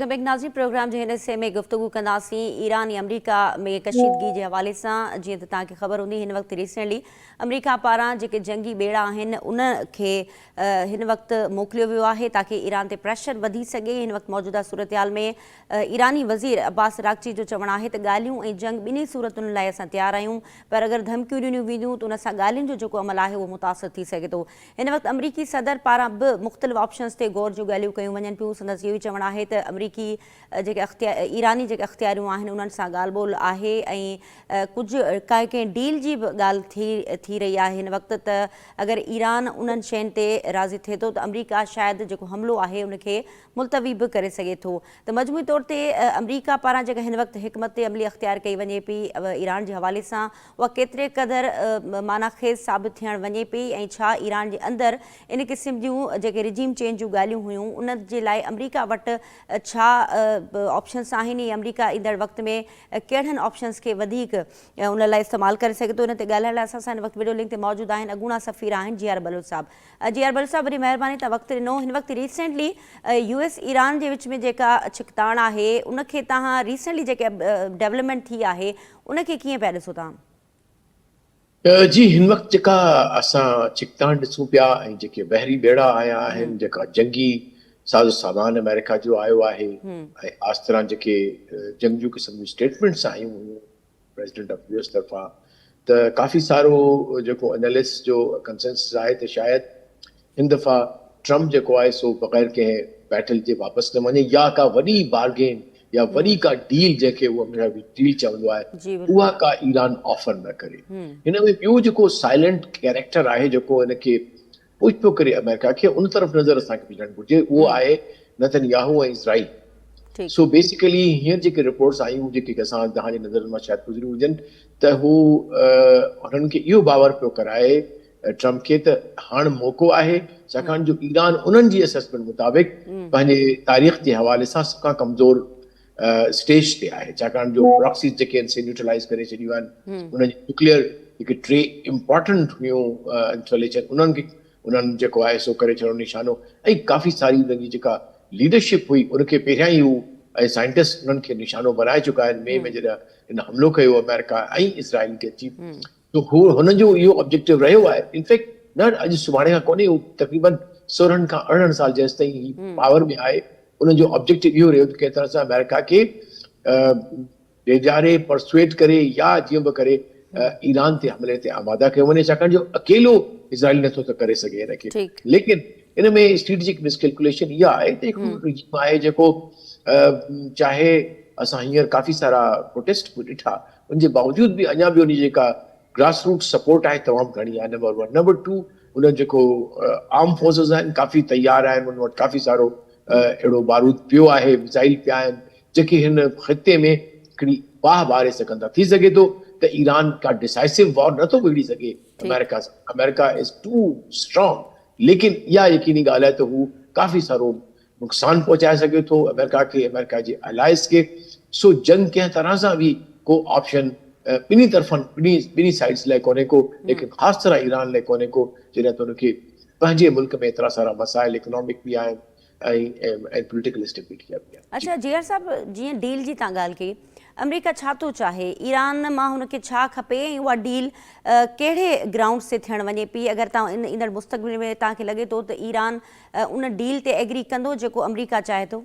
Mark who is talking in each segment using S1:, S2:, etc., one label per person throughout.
S1: Welcome back ناظرين programme جي هن حصي ۾ گفتگو ڪنداسين ايران ۽ آمريڪا ۾ ڪشيدگي جي حوالي سان جيئن ته توهان کي خبر هوندي هن وقت ريسينٽلي آمريڪا پاران جيڪي جنگي ٻيڙا آهن ان کي هن وقت موڪليو ويو آهي تاڪي ايران تي پريشر وڌي سگهي هن وقت موجوده صورتحال ۾ ايراني وزير عباس عراقچي جو چوڻ آهي ته ڳالهيون ۽ جنگ ٻنهي صورتن لاء اسان تيار آهيون پر اگر ڌمڪيون ڏنيون وينديون ته ان سان ڳالهين جو جيڪو عمل آهي اهو متاثر ٿي سگهي ٿو هن وقت آمريڪي صدر پاران به مختلف آپشنز تي غور جون ڳالهيون ڪيون وڃن پيون سندس اهو ئي چوڻ آهي ته آمريڪي جيڪي اختيار ايراني جيڪي اختياريون آهن انهن سان ڳالهه ٻولهه آهي ۽ ڪجهه ڪنهن ڊيل جي به ڳالهه ٿي ٿي رهي آهي هن وقت ته اگر ايران انهن شين تي راضي ٿئي ٿو ته آمريڪا شايد جيڪو حملو آهي ان کي ملتوي به ڪري سگهي ٿو ته مجموعي طور تي آمريڪا پاران جيڪا هن وقت حڪمت عملي اختيار ڪئي وڃي پئي ايران جي حوالي سان اها ڪيتري قدر معنيٰ خيز ثابت ٿيڻ وڃي پئي ۽ ڇا ايران جي اندر ان قسم جون جيڪي رجيم چينج جون ڳالهيون هيون ان جي لاء آمريڪا وٽ ڇا آپشنس آهن ۽ آمريڪا ايندڙ وقت ۾ ڪهڙن آپشنس کي وڌيڪ ان لاء استعمال ڪري سگهي ٿو ان تي ڳالهائڻ لاء اسان سان هن وقت وڊيو لنڪ تي موجود آهن اڳوڻا سفير آهن جي آر بلوچ صاحب جي آر بلوچ صاحب وڏي مهرباني تان وقت ڏنو هن وقت ريسينٽلي يو ايس ايران جي وچ ۾ جيڪا ڇڪتاڻ آهي ان کي تهان ريسينٽلي جيڪي ڊيولپمينٽ ٿي آهي ان کي ڪيئن پيا ڏسو تهان؟
S2: جي هن وقت جيڪا اسان ڇڪتاڻ ڏسون پيا ۽ جيڪي بحري ٻيڙا آيا آهن جيڪا جنگي ساز و سامان آمريڪا جو آيو آهي ۽ خاص طرح جيڪي جنگجو قسم جون اسٽيٽمينٽس آيون هيون پريزيڊنٽ آف يو ايس طرفان ته ڪافي سارو جيڪو انالسٽ جو ڪنسنسس آهي ته شايد هن دفعا ٽرمپ جيڪو آهي سو بغير ڪنهن بيٽل جي واپس نه وڃي يا ڪا وڏي بارگين يا وڏي ڪا ڊيل جنهن کي هو هميشه ڊيل چوندو آهي اها ڪا ايران آفر نه ڪري. هن ۾ ٻيو جيڪو سائلنٽ ڪيريڪٽر آهي جيڪو هن کي پش پيو ڪري آمريڪا کي ان طرف نظر اسان کي وجهڻ گهرجي اهو آهي نتن ياهو ۽ اسرائيل. سو بيسيڪلي هينئر جيڪي رپورٽس آيون جيڪي اسان توهان جي نظرن مان شايد گذريون هجن ته هو هنن کي اهو باور پيو ڪرائي ٽرمپ کي ته هاڻ موقعو آهي ڇاڪاڻ جو ايران انهن جي اسيسمينٽ مطابق پنهنجي تاريخ جي حوالي سان سڀ کان ڪمزور اسٽيج تي آهي ڇاڪاڻ جو پراڪسيز جيڪي آهن سي نيوٽرلائز ڪري ڇڏيون آهن انهن جي نيوڪليئر جيڪي ٽي امپارٽنٽ هيون انسٽاليشن انهن کي انهن جيڪو آهي سو ڪري ڇڏيو نشانو ۽ ڪافي ساري انهن جي جيڪا ليڊرشپ هئي ان کي پهريان ئي هو ۽ سائنٽسٽ انهن کي نشانو بنائي چڪا آهن مئي ۾ جڏهن هن حملو ڪيو آمريڪا ۽ اسرائيل کي اچي ته هو هن جو اهو آبجيڪٽو رهيو آهي انفيڪٽ نه اڄ سڀاڻي کان ڪونهي هو تقريبن 16 کان 18 سال جيستائين هي پاور ۾ آهي ان جو آبجيڪٽو اهو رهيو ته ڪنهن طرح سان آمريڪا کي ڊيڄاري پرسويڊ ڪري يا جيئن به ڪري ايران تي حملي تي آماده ڪيو وڃي ڇاڪاڻ جو اڪيلو اسرائيل نٿو ته ڪري سگهي هن کي ليڪن ان ۾ اسٽريٽجڪ مس ڪيلڪوليشن اها آهي ته هڪ رجيم آهي جيڪو چاهي اسان هينئر ڪافي سارا پروٽيسٽ به ڏٺا ان جي باوجود به اڃا به ان جي جيڪا گراس روٽ سپورٽ آهي تمام گهڻي آهي نمبر ون نمبر ٽو ان جيڪو آرم فورسز آهن ڪافي تيار آهن ان وٽ ڪافي سارو اهڙو بارود پيو آهي ميزائل پيا آهن جيڪي هن خطي ۾ هڪڙي باهه ٻاري سگهن ٿا ٿي سگهي ٿو ته ايران ڪا ڊسائسو وار نٿو وڙهي سگهي آمريڪا سان آمريڪا از ٽو اسٽرانگ ليڪن اها يقيني ڳالهه آهي ته هو ڪافي سارو نقصان پهچائي سگهي ٿو آمريڪا کي آمريڪا جي الائس کي سو جنگ ڪنهن طرح سان به ڪو آپشن ٻنهي طرفن ٻنهي ٻنهي سائيڊز لاء ڪونهي ڪو ليڪن خاص طرح ايران لاء ڪونهي ڪو جڏهن ته ان کي پنهنجي ملڪ ۾ ايترا سارا مسائل اڪنامڪ به آهن ۽ ۽ پوليٽيڪل اسٽيبلٽي جا به آهن.
S1: اڇا جي آر صاحب جيئن ڊيل جي تان ڳالهه ڪئي آمريڪا ڇا ٿو چاهي ايران مان هن کي ڇا کپي ۽ اها ڊيل ڪهڙي گرائونڊز تي ٿيڻ وڃي پئي اگر تان ايندڙ مستقبل ۾ تان کي لڳي ٿو ته ايران ان ڊيل تي ايگري ڪندو جيڪو آمريڪا چاهي ٿو؟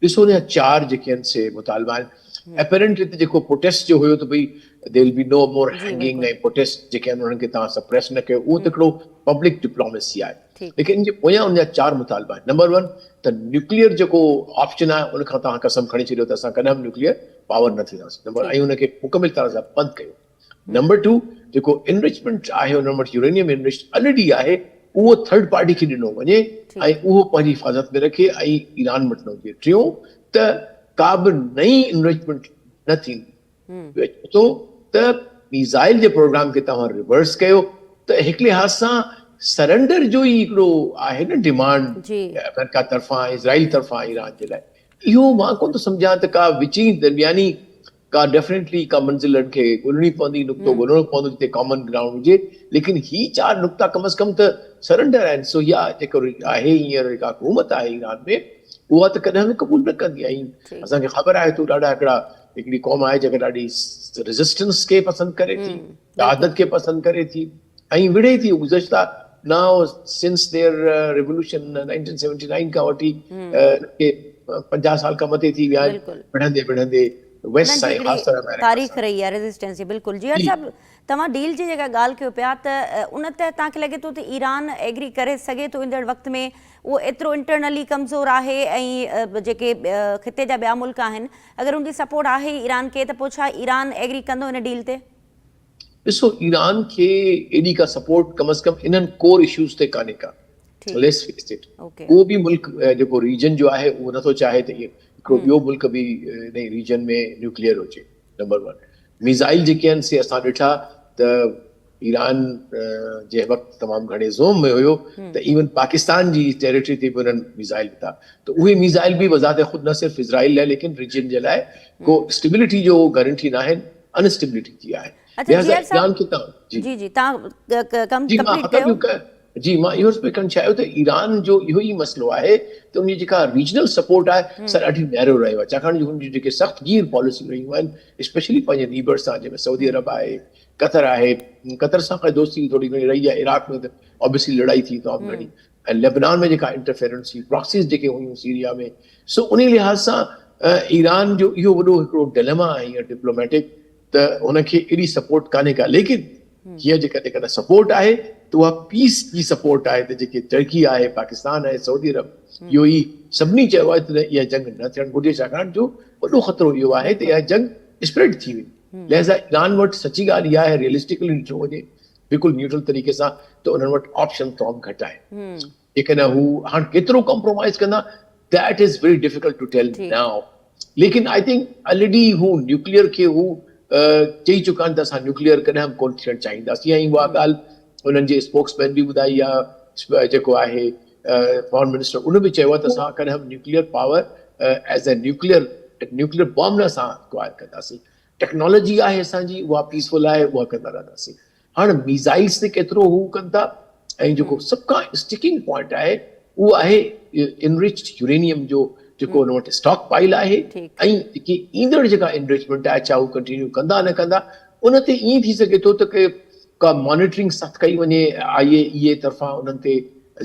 S2: ڏسو ان جا چار جيڪي آهن سي مطالبا آهن اپيرنٽلي ته جيڪو پروٽيسٽ جو هيو ته ڀئي there will be no more hanging ۽ protest جيڪي آهن انهن کي توهان سپريس نه ڪيو اهو ته هڪڙو پبلڪ ڊپلوميسي آهي ليڪن ان جي پويان ان جا چار مطالبا آهن نمبر ون ته نيوڪليئر جيڪو آپشن آهي ان کان توهان قسم کڻي ڇڏيو ته اسان ڪڏهن به نيوڪليئر پاور نه ٿينداسين نمبر ۽ ان کي مڪمل طرح سان بند ڪيو نمبر ٽو جيڪو انرچمينٽ آهي انهن وٽ يورينيم انرچ الريڊي آهي اهو ٿرڊ پارٽي کي ڏنو وڃي ۽ اهو پنهنجي حفاظت ۾ رکي ۽ ايران وٽ نه هجي ٽيون ته ڪا به نئين انرچمينٽ نه ٿيندي چوٿون ته ميزائل جي پروگرام کي توهان ريورس ڪيو ته هڪ لحاظ سان سرنڊر جو ئي هڪڙو آهي نه ڊيمانڊ آمريڪا طرفان اسرائيل طرفان ايران جي لاء اهو مان ڪونه ٿو سمجهان ته ڪا وچين درمياني ڪا ڊيفنيٽلي ڪا منزل انهن کي ڳولڻي پوندي، نقطو ڳولڻو پوندو جتي ڪامن گرائونڊ هجي، ليڪن هي چار نقطا ڪم از ڪم ته سرنڊر آهن، سو اها جيڪو آهي هينئر جيڪا حڪومت آهي ايران ۾ اها ته ڪڏهن به قبول نه ڪندي ۽ اسان کي خبر آهي ته ڏاڍا هڪڙا هڪڙي قوم آهي جيڪا ڏاڍي ريزسٽنس کي پسند ڪري ٿي، قيادت کي پسند ڪري ٿي ۽ وڙهي ٿي. گذشته now since their revolution 1979 کان وٺي ڪي 50 سال کان مٿي ٿي ويا آهن وڙهندي وڙهندي ويسٽ سان ۽ خاص طرح آمريڪا
S1: تاريخ رهي آهي ريزسٽنس جي. بلڪل جي صاحب، توهان ڊيل جي جيڪا ڳالهه ڪيو پيا ته ان تحت توهان کي لڳي ٿو ته ايران ايگري ڪري سگهي ٿو ايندڙ وقت ۾؟ اهو ايترو انٽرنلي ڪمزور آهي ۽ جيڪي خطي جا ٻيا ملڪ آهن اگر ان جي سپورٽ آهي ايران کي ته پوء ڇا ايران ايگري ڪندو ان ڊيل تي؟
S2: ڏسو ايران کي ايڏي ڪا سپورٽ ڪم از ڪم انهن ڪور اشوز تي ڪانهي ڪا. ليٽس فيس it ڪو به ملڪ جيڪو ريجن جو آهي اهو نٿو چاهي ته هڪڙو ٻيو ملڪ به انهي ريجن ۾ نيوڪليئر هجي. نمبر ون ميزائل جيڪي آهن سي اسان ڏٺا ته ايران جنهن وقت تمام گهڻي زوم ۾ هيو ته ايون پاڪستان جي ٽيريٽري تي به انهن ميزائل وڌا ته اهي ميزائل به بذات خود نه صرف اسرائيل لاء ليڪن ريجن جي لاء ڪو اسٽيبلٽي جو گارنٽي ناهن، انسٽيبلٽي ٿي آهي.
S1: اچا جي آر صاحب جي جي تان ڪم ڪمپليٽ ڪيو.
S2: جي مان اهو پئي ڪرڻ چاهيو ته ايران جو اهو ئي مسئلو آهي ته ان جي جيڪا ريجنل سپورٽ آهي سا ڏاڍي نيرو رهيو آهي ڇاڪاڻ جو ان جون جيڪي سخت گير پاليسيون رهيون آهن اسپيشلي پنهنجي نيبرز سان جنهن ۾ سعودي عرب آهي، قطر آهي، قطر سان خير دوستي ٿوري گهڻي رهي آهي، عراق ۾ ته آبويسلي لڙائي ٿي تمام گهڻي ۽ لبنان ۾ جيڪا انٽرفيرنس هئي، پراڪسيز جيڪي هيون سيريا ۾ سو انهي لحاظ سان ايران جو اهو وڏو هڪڙو ڊليما آهي هينئر ڊپلوميٽڪ ته هن کي ايڏي سپورٽ ڪانهي ڪا ليڪن هينئر جيڪا جيڪڏهن سپورٽ آهي ته اها پيس جي سپورٽ آهي ته جيڪي ترڪي آهي، پاڪستان آهي، سعودي عرب اهو ئي سڀني چيو آهي ته اها جنگ نه ٿيڻ گهرجي ڇاڪاڻ جو وڏو خطرو اهو آهي ته اها جنگ اسپريڊ ٿي ويندي لهذا ايران وٽ سچي ڳالهه اها آهي ريئلسٽڪلي ڏٺو وڃي بلڪل نيوٽرل طريقي سان ته انهن وٽ آپشن تمام گهٽ آهن. جيڪڏهن هو هاڻ ڪيترو ڪمپرومائز ڪندا that is very difficult to tell now ليڪن I think already هو نيوڪليئر کي هو چئي چڪا آهن ته اسان نيوڪليئر ڪڏهن به ڪونه ٿيڻ چاهينداسين ۽ اها ڳالهه انهن جي اسپوڪس مين به ٻڌائي آهي جيڪو آهي فارن منسٽر ان به چيو آهي ته اسان ڪڏهن به nuclear power as a nuclear nuclear bomb نه اسان اڪوائر ڪنداسين. ٽيڪنالاجي آهي اسان جي اها پيسفل آهي اها ڪندا رهنداسين. هاڻ ميزائلز تي ڪيترو هو ڪن ٿا ۽ جيڪو سڀ کان اسٽڪنگ پوائنٽ آهي اهو آهي انرچڊ يورينيم جو جيڪو ان وٽ اسٽاڪ پائل آهي ۽ جيڪي ايندڙ جيڪا انرچمينٽ آهي ڇا هو ڪنٽينيو ڪندا نه ڪندا ان تي ائين ٿي سگهي ٿو ته ڪي ڪا مانيٽرنگ سخت ڪئي وڃي آء اي اي طرفان انهن تي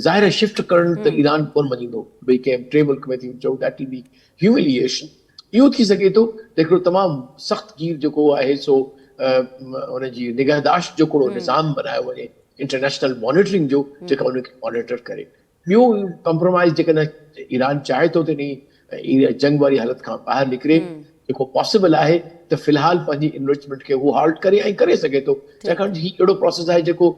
S2: ظاهر آهي شفٽ ڪرڻ ته ايران ڪونه مڃيندو ڀئي ڪنهن ٽي ملڪ ۾ ٿي چئون that will be humiliation اهو ٿي سگهي ٿو ته هڪڙو تمام سخت گير جيڪو آهي سو ان جي نگهداشت جو ڪهڙو نظام بنايو وڃي انٽرنيشنل مانيٽرنگ جو جيڪا ان کي مانيٽر ڪري. ٻيو ڪمپرومائز جيڪڏهن ايران چاهي ٿو ته انهي جنگ واري حالت کان ٻاهر نڪري جيڪو پاسيبل آهي ته في الحال پنهنجي انرچمينٽ کي هو هالٽ ڪري ۽ ڪري سگهي ٿو ڇاڪاڻ جو هي اهڙو پروسيس آهي جيڪو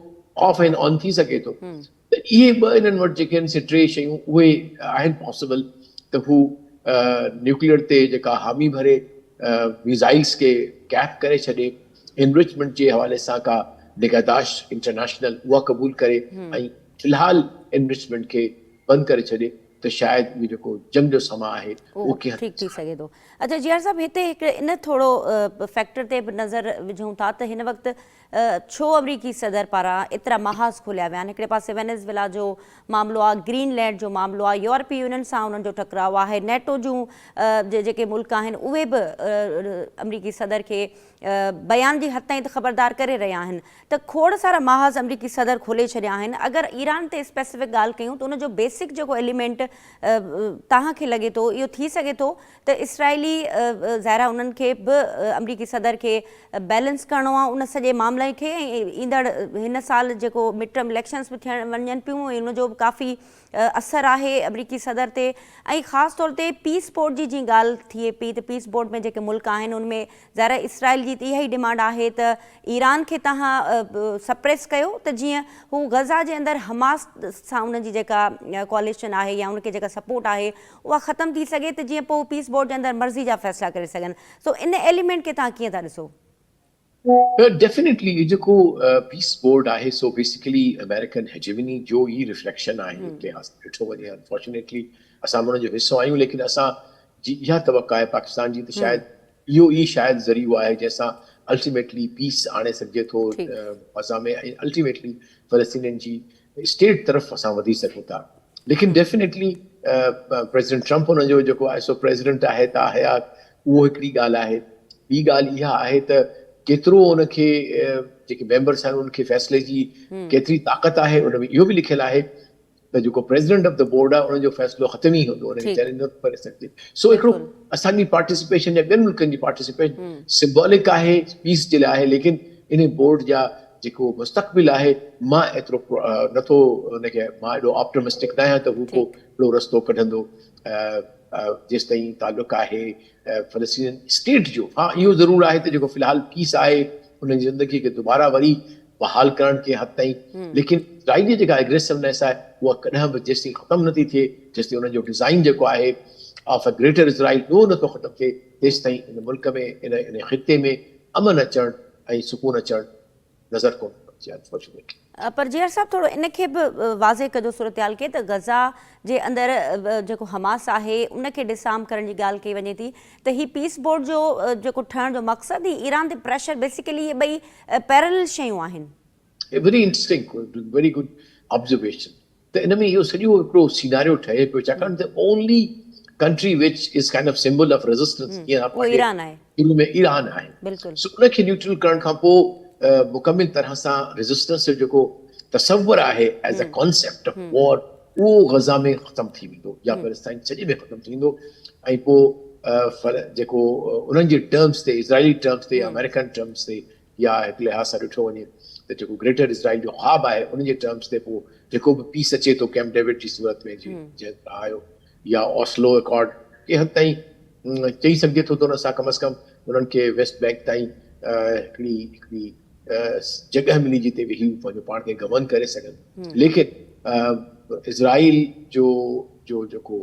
S2: آف ۽ آن ٿي سگهي ٿو ته اهي ٻه انهن وٽ جيڪي آهن سي ٽي شيون اهي آهن پاسيبل ته هو نيوڪليئر تي جيڪا حامي ڀري ميزائلز کي ڪيپ ڪري ڇڏي، انرچمينٽ جي حوالي سان ڪا نگهداشت انٽرنيشنل اها قبول ڪري ۽ في الحال انرچمينٽ کي بند ڪري ڇڏي ته شايد اهو جيڪو جنگ جو سما آهي
S1: اهو ڪنهن حد ٺيڪ ٿي سگهي ٿو. اڇا جي آر صاحب هتي هڪ ان ٿورو فيڪٽر تي به نظر وجهون ٿا ته هن وقت ڇو آمريڪي صدر پاران ايترا محاذ کوليا ويا آهن؟ هڪڙي پاسي وينيزويلا جو معاملو آهي، گرين لينڊ جو معاملو آهي، يورپي يونين سان انهن جو ٽڪراء آهي، نيٽو جون جيڪي ملڪ آهن اهي به آمريڪي صدر کي بيان جي حد تائين ته خبردار ڪري رهيا آهن ته کوڙ سارا محاذ آمريڪي صدر کولي ڇڏيا آهن. اگر ايران تي اسپيسفڪ ڳالهه ڪيون ته ان جو بيسڪ جيڪو ايليمينٽ توهان کي لڳي ٿو اهو ٿي سگهي ٿو ته اسرائيلي ظاهر آهي انهن کي به آمريڪي صدر کي بيلنس ڪرڻو آهي ان سڄي معاملي کي ۽ ايندڙ هن سال جيڪو مڊ ٽرم اليڪشنز به ٿيڻ وڃن پيون ۽ ان جو به ڪافي اثر آهي آمريڪي صدر تي ۽ خاص طور تي پيس بورڊ جي جيئن ڳالهه ٿئي پئي ته پيس بورڊ ۾ جيڪي ملڪ آهن ان ۾ ظاهر آهي اسرائيل جي ته اها ئي ڊمانڊ آهي ته ايران کي توهان سپريس ڪيو ته جيئن هو غزه جي اندر حماس سان انهن جي جيڪا ڪواليشن آهي يا ان کي جيڪا سپورٽ آهي اها ختم ٿي سگهي ته جيئن پوء هو پيس بورڊ جي اندر مرضي جا فيصلا ڪري سگهن. سو ان ايليمينٽ کي توهان ڪيئن ٿا ڏسو؟
S2: ڊيفينيٽلي هي جيڪو پيس بورڊ آهي سو بيسيڪلي آمريڪن هيجيمني جو ئي ريفليڪشن آهي هڪ لحاظ سان ڏٺو وڃي انفارچونيٽلي اسان به ان جو حصو آهيون ليڪن اسان جي اها توقع آهي پاڪستان جي ته شايد اهو ئي شايد ذريعو آهي جنهن سان الٽيميٽلي پيس آڻي سگهجي ٿو غزه ۾ ۽ الٽيميٽلي فلسطينين جي اسٽيٽ طرف اسان وڌي سگهون ٿا ليڪن ڊيفينيٽلي پريزيڊنٽ ٽرمپ ان جو جيڪو آهي سو پريزيڊنٽ آهي تا حيات اهو هڪڙي ڳالهه آهي. ٻي ڳالهه اها آهي ته ڪيترو ان کي جيڪي ميمبرس آهن ان کي فيصلي جي ڪيتري طاقت آهي ان ۾ اهو به لکيل آهي ته جيڪو پريزيڊنٽ آف the board آهي ان جو فيصلو حتمي هوندو ان کي چئلينج نٿو ڪري سگهجي. سو هڪڙو اسان جي پارٽيسپيشن يا ٻين ملڪن جي پارٽيسپيشن سمبولڪ آهي پيس جي لاء آهي ليڪن ان بورڊ جا جيڪو مستقبل آهي مان ايترو نٿو ان کي مان ايڏو آپٽمسٽڪ نه آهيان ته هو ڪو اهڙو رستو ڪڍندو جيستائين تعلق آهي فلسطينين اسٽيٽ جو. ها اهو ضرور آهي ته جيڪو في الحال پيس آهي انهن جي زندگي کي دوباره وري بحال ڪرڻ ڪنهن حد تائين ليڪن اسرائيل جي جيڪا اگريسونيس آهي اها ڪڏهن به جيستائين ختم نٿي ٿئي جيستائين انهن جو ڊزائين جيڪو آهي آف اي گريٽر اسرائيل اهو نٿو ختم ٿئي تيستائين ان ملڪ ۾ ان خطي ۾ امن اچڻ ۽ سڪون اچڻ نظر ڪونه ٿو اچي انفارچونيٽلي.
S1: پر جيئر صاحب ٿورو ان کي به واضح ڪجو صورتحال کي ته غزه جي اندر جيڪو حماس آهي ان کي ڊس آرم ڪرڻ جي ڳالهه ڪئي وڃي ٿي ته هي پيس بورڊ جو جيڪو ٺهڻ جو مقصد هي ايران تي پريشر بيسيڪلي اهي ٻئي پيرلل شيون آهن.
S2: Very interesting very good observation ته ان ۾ اهو سڄو هڪڙو سيناريو ٺهي پيو ڇاڪاڻ ته only country which is kind of symbol of resistance جيئن
S1: اهو ايران آهي
S2: شروع ۾ ايران آهي بلڪل سو ان کي نيوٽرل ڪرڻ کان پوء مڪمل طرح سان ريزسٽنس جو جيڪو تصور آهي as a concept of war اهو غزه ۾ ختم ٿي ويندو يا فلسطين سڄي ۾ ختم ٿي ويندو ۽ پوء جيڪو انهن جي ٽرمز تي اسرائيلي ٽرمز تي آمريڪن ٽرمز تي يا هڪ لحاظ سان ڏٺو وڃي ته جيڪو گريٽر اسرائيل جو خواب آهي ان جي ٽرمز تي پوء جيڪو به پيس اچي ٿو ڪيمپ ڊيوڊ جي صورت ۾ جنهن طرح آيو يا اوسلو اڪارڊ ڪنهن حد تائين چئي سگهجي ٿو ته ان سان ڪم از ڪم انهن کي ويسٽ بينڪ تائين هڪڙي هڪڙي جڳهه ملي جتي ويهي هو پنهنجو پاڻ کي گورن ڪري سگهن ليڪن اسرائيل جو جو جيڪو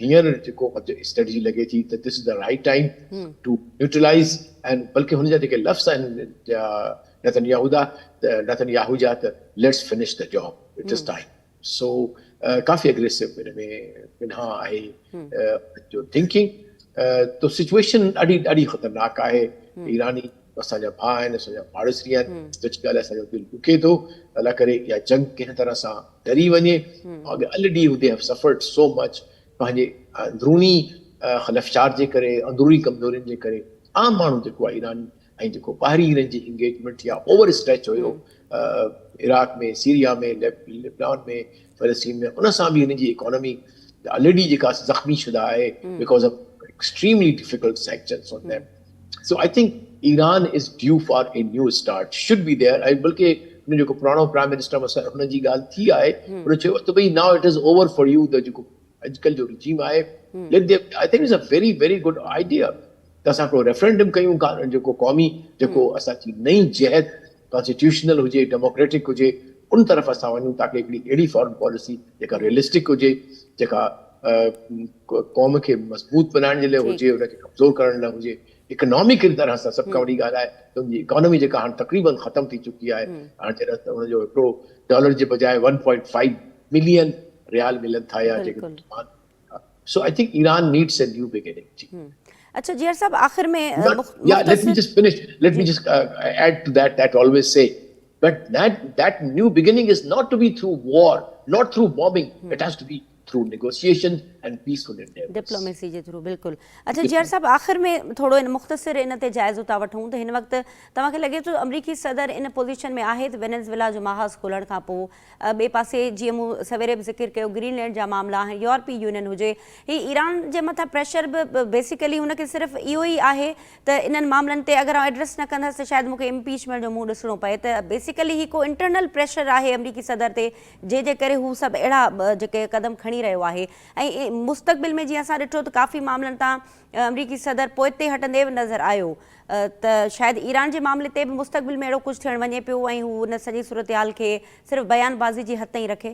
S2: هينئر جيڪو اسٽريٽجي لڳي ٿي ته this is the right time to neutralise ۽ بلڪه هن جا جيڪي لفظ آهن نتن ياهو دا ته نتن ياهو جا ته let's finish the job it is time so coffee aggressive ان ۾ پنهان آهي جو ٿنڪنگ تو سچويشن ڏاڍي ڏاڍي خطرناڪ آهي ايراني اسان جا ڀاء آهن اسان جا پاڙيسري آهن سچ ڳالهه اسان جو دل ڏکي ٿو الله ڪري اها جنگ ڪنهن طرح سان ٽري وڃي already they have suffered so much پنهنجي اندروني خلفشار جي ڪري اندروني ڪمزورين جي ڪري عام ماڻهو جيڪو آهي ايراني ۽ جيڪو ٻاهرين هنن جي انگيجمينٽ يا اوور اسٽريچ هيو عراق ۾ سيريا ۾ لبنان ۾ فلسطين ۾ ان سان به هنن جي اڪانومي آلريڊي جيڪا زخمي شده آهي because of extremely difficult sanctions on them so I think Iran is due for a new start should be there ۽ بلڪه هن جيڪو پراڻو پرائم منسٽر مثلا هن جي ڳالهه ٿي آهي هن چيو ته ڀئي now it is over for you ته جيڪو اڄڪلهه جو رجيم آهي let them I think is a very very good idea ته اسان هڪڙو ريفرنڊم ڪيون جيڪو قومي جيڪو اسان جي نئين جهت ڪانسٽيٽيوشنل هجي ڊيموڪريٽڪ هجي ان طرف اسان وڃون تاڪه هڪڙي اهڙي فارن پاليسي جيڪا ريئلسٽڪ هجي جيڪا قوم کي مضبوط بنائڻ جي لاء هجي ان کي ڪمزور ڪرڻ لاء هجي اڪنامڪل طرح سان سڀ کان وڏي ڳالهه آهي ته ان جي اڪانومي جيڪا هاڻ تقريبن ختم ٿي چڪي آهي هاڻ جڏهن ته ان جو هڪڙو ڊالر جي بجاء ون پوائنٽ فائيو ملين ريال ملن ٿا يا جيڪي so I think Iran needs a new beginning جي.
S1: اڇا جيئر صاحب آخر ۾
S2: يا let me just finish let me just add to that that always say but that that new beginning is not to be through war not through bombing it has to be through negotiation and peaceful endeavours.
S1: Diplomacy جي through بلڪل. اڇا جيئر صاحب آخر ۾ ٿورو ان مختصر ان تي جائزو ٿا وٺون ته هن وقت توهان کي لڳي ٿو آمريڪي صدر ان پوزيشن ۾ آهي ته وينزويلا جو محاذ کولڻ کان پوء ٻئي پاسي جيئن مون سويري به ذڪر ڪيو گرين لينڊ جا معاملا آهن يورپي يونين هجي هي ايران جي مٿان پريشر به بيسيڪلي هن کي صرف اهو ئي آهي ته انهن معاملن تي اگر آئون ايڊريس نه ڪندس ته شايد مون کي امپيچمينٽ جو منهن ڏسڻو پئي ته بيسيڪلي هي ڪو انٽرنل پريشر آهي آمريڪي صدر تي جنهن جي ڪري هو سڀ اهڙا جيڪي قدم کڻي رهيو آهي ۽ مستقبل ۾ جيئن اسان ڏٺو ته ڪافي معاملن تان آمريڪي صدر پوئتي هٽندي به نظر آيو ته شايد ايران جي معاملي تي به مستقبل ۾ اهڙو ڪجهه ٿيڻ وڃي پيو ۽ هو ان سڄي صورتحال کي صرف بيان بازي جي حد تائين رکي.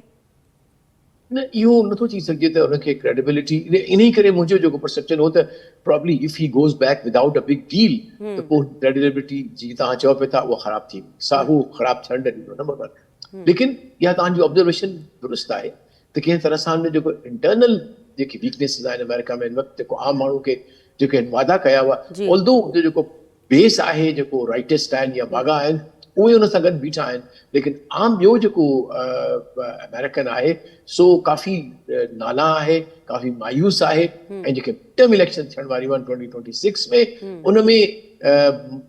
S2: نه اهو نٿو چئي سگهجي ته ان کي ڪريڊيبلٽي انهي ڪري منهنجو جيڪو پرسيپشن هو ته probably if he goes back without a big deal ته پوء ڪريڊيبلٽي جيئن توهان چئو پيا ٿا اها خراب ٿي ويندي سا هو خراب ٿيڻ نه ڏيندو نمبر ون ليڪن اها توهان جي آبزرويشن درست آهي ته ڪنهن طرح سان ان جيڪو انٽرنل جيڪي ويڪنيسز آهن آمريڪا ۾ هن وقت جيڪو عام ماڻهو کي جيڪي هن وعدا ڪيا هئا آلدو ان جو جيڪو بيس آهي جيڪو رائٽسٽ آهن يا باغا آهن اهي ان سان گڏ بيٺا آهن ليڪن عام ٻيو جيڪو آمريڪن آهي سو ڪافي نالان آهي ڪافي مايوس آهي ۽ جيڪي مڊ ٽرم اليڪشن ٿيڻ واريون آهن 2026 ۾ ان ۾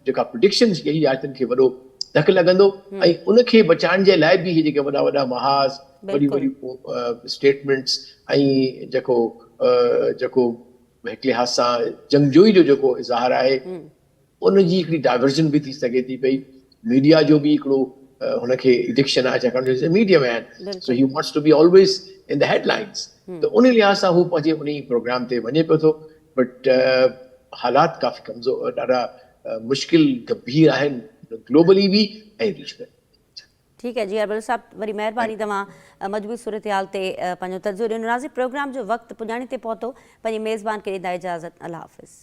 S2: جيڪا پرڊڪشنز ڪئي آهي تن کي وڏو ڌڪ لڳندو ۽ ان کي بچائڻ جي لاء به هي جيڪي وڏا وڏا محاذ وڏيون وڏيون اسٽيٽمينٽس ۽ جيڪو جيڪو هڪ لحاظ سان جنگجوئي جو جيڪو اظهار آهي ان جي هڪڙي ڊائيورزن به ٿي سگهي ٿي پئي. ميڊيا جو به هڪڙو هن کي ايڊڪشن آهي ڇاڪاڻ جو media man so he wants to be always in the headlines ته ان لحاظ سان هو پنهنجي انهي پروگرام تي وڃي پيو ٿو بٽ حالات ڪافي ڪمزور ڏاڍا مشڪل گنڀير آهن گلوبلي به ۽ ريجنل.
S1: ٺيڪ آهي جي اربل صاحب وڏي مهرباني توهان مجموعي صورتحال تي پنهنجو تجزيو ڏنو ناظرين پروگرام جو وقت پڄاڻي تي پهتو پنهنجي ميزبان کي ڏيندا اجازت الله حافظ.